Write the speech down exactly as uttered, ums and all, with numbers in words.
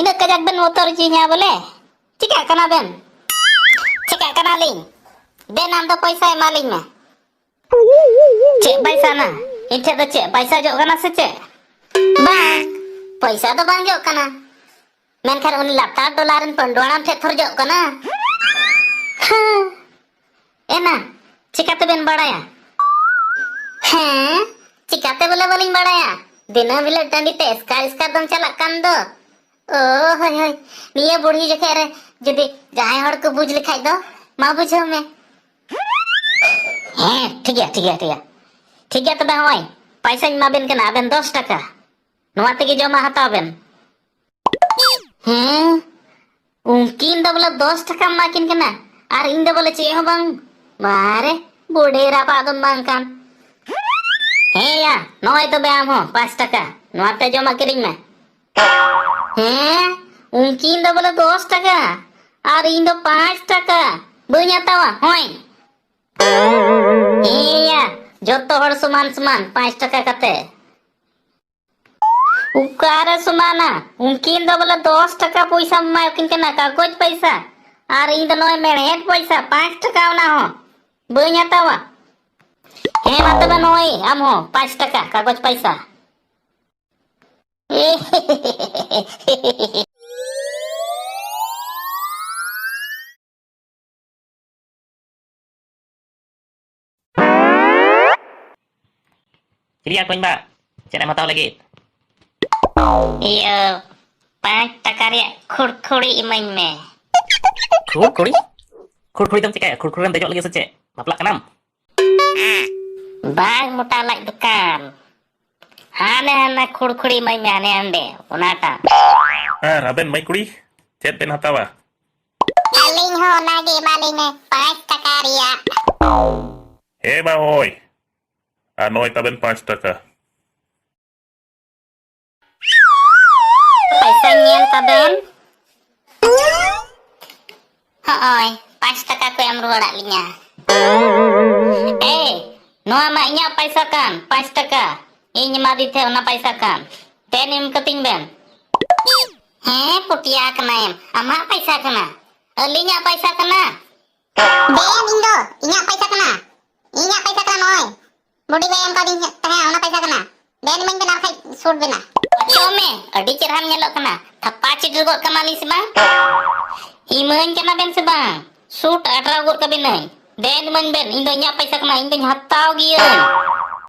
ᱤᱱᱟᱹᱜ ᱠᱟᱡᱟᱠ ᱵᱮᱱ ᱵᱚᱛᱚᱨ ᱦᱚᱪᱚᱧᱟ ᱵᱚᱞᱮ? ᱪᱤᱠᱟᱹᱜ ᱠᱟᱱᱟ ᱵᱮᱱ? ᱪᱤᱠᱟᱹᱜ ᱠᱟᱱᱟᱞᱤᱧ? ᱫᱮᱱ ᱟᱢ ᱫᱚ ᱯᱚᱭᱥᱟ ᱮᱢᱟᱞᱤᱧ ᱢᱮ᱾ ᱪᱮᱫ ᱯᱚᱭᱥᱟ ᱱᱟ? ᱤᱧ ᱴᱷᱮᱱ ᱫᱚ ᱪᱮᱫ ᱯᱚᱭᱥᱟ ᱡᱚᱜ ᱠᱟᱱᱟ ᱥᱮ ᱪᱮᱫ? ᱵᱟᱝ, ᱯᱚᱭᱥᱟ ᱫᱚ ᱵᱟᱝ ᱡᱚᱜ ᱠᱟᱱᱟ, ᱢᱮᱱᱠᱷᱟᱱ ᱩᱱᱤ ᱞᱟᱛᱟᱨ ᱰᱚᱞᱟᱨ ᱨᱮᱱ ᱯᱟᱹᱱᱰᱩᱣᱟᱲᱟᱢ ᱴᱷᱮᱱ ᱛᱷᱚᱨ ᱡᱚᱜ ᱠᱟᱱᱟ᱾ ᱦᱮᱸ᱾ ᱮᱱᱟ, ᱪᱤᱠᱟᱹᱛᱮᱵᱮᱱ ᱵᱟᱲᱟᱭᱟ? ᱦᱮᱸ, ᱪᱤᱠᱟᱹᱛᱮ ᱵᱚᱞᱮ ᱵᱟᱹᱞᱤᱧ ᱵᱟᱲᱟᱭᱟ? ᱫᱤᱱᱟᱹᱢ ᱦᱤᱞᱳᱜ ᱴᱟᱺᱰᱤ ᱛᱮ ᱮᱥᱠᱟᱨ ᱮᱥᱠᱟᱨ ᱫᱚᱢ ᱪᱟᱞᱟᱜ ᱠᱟᱱ ᱫᱚ᱾ ᱳ, ᱦᱳᱭ, ᱦᱳᱭ᱾ ᱱᱤᱭᱟᱹ ᱵᱩᱲᱦᱤ ᱡᱚᱠᱷᱮᱡ ᱨᱮ ᱡᱩᱫᱤ ᱡᱟᱦᱟᱸᱭ ᱦᱚᱲ ᱠᱚ ᱵᱩᱡᱽ ᱞᱮᱠᱷᱟᱡ ᱫᱚ, ᱢᱟ ᱵᱩᱡᱷᱟᱹᱣ ᱢᱮ᱾ ᱦᱮᱸ, ᱴᱷᱤᱠ ᱜᱮᱭᱟ, ᱴᱷᱤᱠ ᱜᱮᱭᱟ, ᱴᱷᱤᱠ ᱜᱮᱭᱟ᱾ ᱴᱷᱤᱠ ᱜᱮᱭᱟ, ᱛᱚᱵᱮ ᱦᱚᱸᱜᱼᱚᱭ, ᱯᱟᱭᱥᱟᱧ ᱮᱢᱟᱵᱮᱱ ᱠᱟᱱᱟ, ᱟᱵᱮᱱ ᱫᱚᱥ ᱴᱟᱠᱟ᱾ ᱱᱚᱣᱟ ᱛᱮᱜᱮ ᱡᱚᱢᱟᱜ ᱦᱟᱛᱟᱣ ᱵᱮᱱ᱾ ᱦᱮᱸ, ᱩᱱᱠᱤᱱ ᱫᱚ ᱵᱚᱞᱮ ᱫᱚᱥ ᱴᱟᱠᱟᱢ ᱮᱢᱟ ᱠᱤᱱ ᱠᱟᱱᱟ, ᱟᱨ ᱤᱧ ᱫᱚ ᱵᱚᱞᱮ ᱪᱮᱫ ᱦᱚᱸ ᱵᱟᱝ᱾ ᱵᱟᱨᱮ, ᱵᱩᱰᱷᱤ ᱨᱟᱯᱟᱜ ᱫᱚᱢ ᱵᱟᱝ ᱠᱟᱱ᱾ ᱦᱮᱸ ᱭᱟ, ᱱᱚᱜᱼᱚᱭ ᱛᱚᱵᱮ ᱟᱢ ᱦᱚᱸ ᱯᱟᱸᱪ ᱴᱟᱠᱟ, ᱱᱚᱣᱟ ᱛᱮ ᱡᱚᱢᱟᱜ ᱠᱤᱨᱤᱧ ᱢᱮ᱾ ᱦᱮᱸ, ᱩᱱᱠᱤᱱ ᱫᱚ ᱵᱚᱞᱮ ᱫᱚᱥ ᱴᱟᱠᱟ, ᱟᱨ ᱤᱧ ᱫᱚ ᱯᱟᱸᱪ ᱴᱟᱠᱟ᱾ ᱵᱟᱹᱧ ᱦᱟᱛᱟᱣᱟ, ᱦᱳᱭ᱾ ᱦᱮᱸ ᱭᱟ, ᱡᱚᱛᱚ ᱦᱚᱲ ᱥᱚᱢᱟᱱ ᱥᱚᱢᱟᱱ, ᱯᱟᱸᱪ ᱴᱟᱠᱟ ᱠᱟᱛᱮ᱾ ᱚᱠᱟᱨᱮ ᱥᱚᱢᱟᱱᱟ? ᱩᱱᱠᱤᱱ ᱫᱚ ᱵᱚᱞᱮ ᱫᱚᱥ ᱴᱟᱠᱟ ᱯᱚᱭᱥᱟᱢ ᱮᱢᱟᱣᱟᱠᱤᱱ ᱠᱟᱱᱟ, ᱠᱟᱜᱚᱡᱽ ᱯᱚᱭᱥᱟ, ᱟᱨ ᱤᱧ ᱫᱚ ᱱᱚᱜᱼᱚᱭ ᱢᱮᱲᱦᱮᱫ ᱯᱚᱭᱥᱟ, ᱯᱟᱸᱪ ᱴᱟᱠᱟ ᱚᱱᱟ ᱦᱚᱸ᱾ ᱵᱟᱹᱧ ᱦᱟᱛᱟᱣᱟ᱾ ᱦᱮᱸ, ᱢᱟ ᱛᱚᱵᱮ ᱱᱚᱜᱼᱚᱭ ᱟᱢ ᱦᱚᱸ ᱯᱟᱸᱪ ᱴᱟᱠᱟ ᱠᱟᱜᱚᱡᱽ ᱯᱚᱭᱥᱟ᱾ ᱪᱤᱞᱤᱭᱟ ᱠᱚᱧ ᱵᱟ, ᱪᱮᱫ ᱮᱢ ᱦᱟᱛᱟᱣ ᱞᱟᱹᱜᱤᱫ? ᱤᱭᱟᱹ, ᱯᱟᱸᱪ ᱴᱟᱠᱟ ᱨᱮᱭᱟᱜ ᱠᱷᱩᱲᱠᱷᱩᱲᱤ ᱤᱢᱟᱹᱧ ᱢᱮ᱾ ᱠᱷᱩᱲᱠᱷᱩᱲᱤ? ᱠᱷᱩᱲᱠᱷᱩᱲᱤ ᱫᱚᱢ ᱪᱤᱠᱟᱹᱭᱟ? ᱠᱷᱩᱲᱠᱷᱩᱲᱤ ᱨᱮᱢ ᱫᱮᱡᱚᱜ ᱞᱟᱹᱜᱤᱫ ᱥᱮ ᱪᱮᱫ? ᱵᱟᱯᱞᱟᱜ ᱠᱟᱱᱟᱢ? ᱵᱟᱝ, ᱢᱚᱴᱟ ᱞᱟᱡ ᱫᱚᱠᱟᱱ᱾ ᱦᱟᱱᱮ ᱦᱟᱱᱟ ᱠᱷᱩᱲᱠᱷᱩᱲᱤ ᱤᱢᱟᱹᱧ ᱢᱮ, ᱦᱟᱱᱮ ᱦᱟᱸᱰᱮ, ᱚᱱᱟᱴᱟᱜ᱾ ᱟᱨ ᱟᱵᱮᱱ ᱢᱟᱹᱭ ᱠᱩᱲᱤ, ᱪᱮᱫ ᱵᱮᱱ ᱦᱟᱛᱟᱣᱟ? ᱟᱹᱞᱤᱧ ᱦᱚᱸ ᱚᱱᱟᱜᱮ ᱮᱢᱟᱞᱤᱧ ᱢᱮ, ᱯᱟᱸᱪ ᱴᱟᱠᱟ ᱨᱮᱭᱟᱜ᱾ ᱦᱮᱸ ᱢᱟ ᱦᱳᱭ, ᱟᱨ ᱱᱚᱜᱼᱚᱭ ᱛᱟᱵᱮᱱ ᱯᱟᱸᱪ ᱴᱟᱠᱟ᱾ ᱯᱚᱭᱥᱟ ᱧᱮᱞ ᱛᱟᱵᱮᱱ᱾ ᱦᱚᱸᱜᱼᱚᱭ, ᱯᱟᱸᱪ ᱴᱟᱠᱟ ᱠᱚ ᱮᱢ ᱨᱩᱣᱟᱹᱲᱟᱫ ᱞᱤᱧᱟ᱾ ᱮᱭ, ᱱᱚᱣᱟ ᱢᱟ ᱤᱧᱟᱹᱜ ᱯᱚᱭᱥᱟ ᱠᱟᱱ, ᱯᱟᱸᱪ ᱴᱟᱠᱟ᱾ ᱤᱧ ᱮᱢᱟᱫᱮ ᱛᱟᱦᱮᱸ ᱚᱱᱟ ᱯᱚᱭᱥᱟ ᱠᱟᱱ᱾ ᱫᱮᱱ ᱮᱢ ᱠᱟᱹᱛᱤᱧ ᱵᱮᱱ᱾ ᱦᱮᱸ, ᱯᱚᱴᱤᱭᱟ ᱠᱟᱱᱟᱭᱮᱢ, ᱟᱢᱟᱜ ᱯᱟᱭᱥᱟ ᱠᱟᱱᱟ, ᱟᱹᱞᱤᱧᱟᱜ ᱯᱟᱭᱥᱟ ᱠᱟᱱᱟ᱾ ᱫᱮᱱ, ᱤᱧ ᱫᱚ ᱤᱧᱟᱜ ᱯᱟᱭᱥᱟ ᱠᱟᱱᱟ, ᱤᱧᱟᱜ ᱯᱟᱭᱥᱟ ᱠᱟᱱᱟ ᱱᱚᱜᱼᱚᱭ᱾ ᱵᱩᱰᱤ ᱜᱚᱭ ᱮᱢ ᱠᱟᱣᱫᱤᱧ ᱛᱟᱦᱮᱸᱫ, ᱚᱱᱟ ᱯᱟᱭᱥᱟ ᱠᱟᱱᱟ᱾ ᱫᱮᱱ, ᱤᱢᱟᱹᱧ ᱵᱮᱱ, ᱟᱨ ᱠᱷᱟᱡ ᱥᱩᱴ ᱵᱮᱱᱟ᱾ ᱚᱪᱚᱜ ᱢᱮ, ᱟᱹᱰᱤ ᱪᱮᱦᱨᱟᱢ ᱧᱮᱞᱚᱜ ᱠᱟᱱᱟ᱾ ᱛᱷᱟᱯᱟ ᱪᱤᱴᱤᱨ ᱜᱚᱫ ᱠᱟᱢᱟᱞᱤᱧ ᱥᱮ ᱵᱟᱝ? ᱤᱢᱟᱹᱧ ᱠᱟᱱᱟ ᱵᱮᱱ ᱥᱮ ᱵᱟᱝ? ᱥᱩᱴ ᱟᱰᱨᱟᱣ ᱜᱚᱫ ᱠᱟᱵᱤᱱᱟᱹᱧ᱾ ᱫᱮᱱ, ᱤᱢᱟᱹᱧ ᱵᱮᱱ, ᱤᱧ ᱫᱚ ᱤᱧᱟᱜ ᱯᱟᱭᱥᱟ ᱠᱟᱱᱟ, ᱤᱧ ᱫᱚᱧ ᱦᱟᱛᱟᱣ ᱜᱤᱭᱟᱹᱧ᱾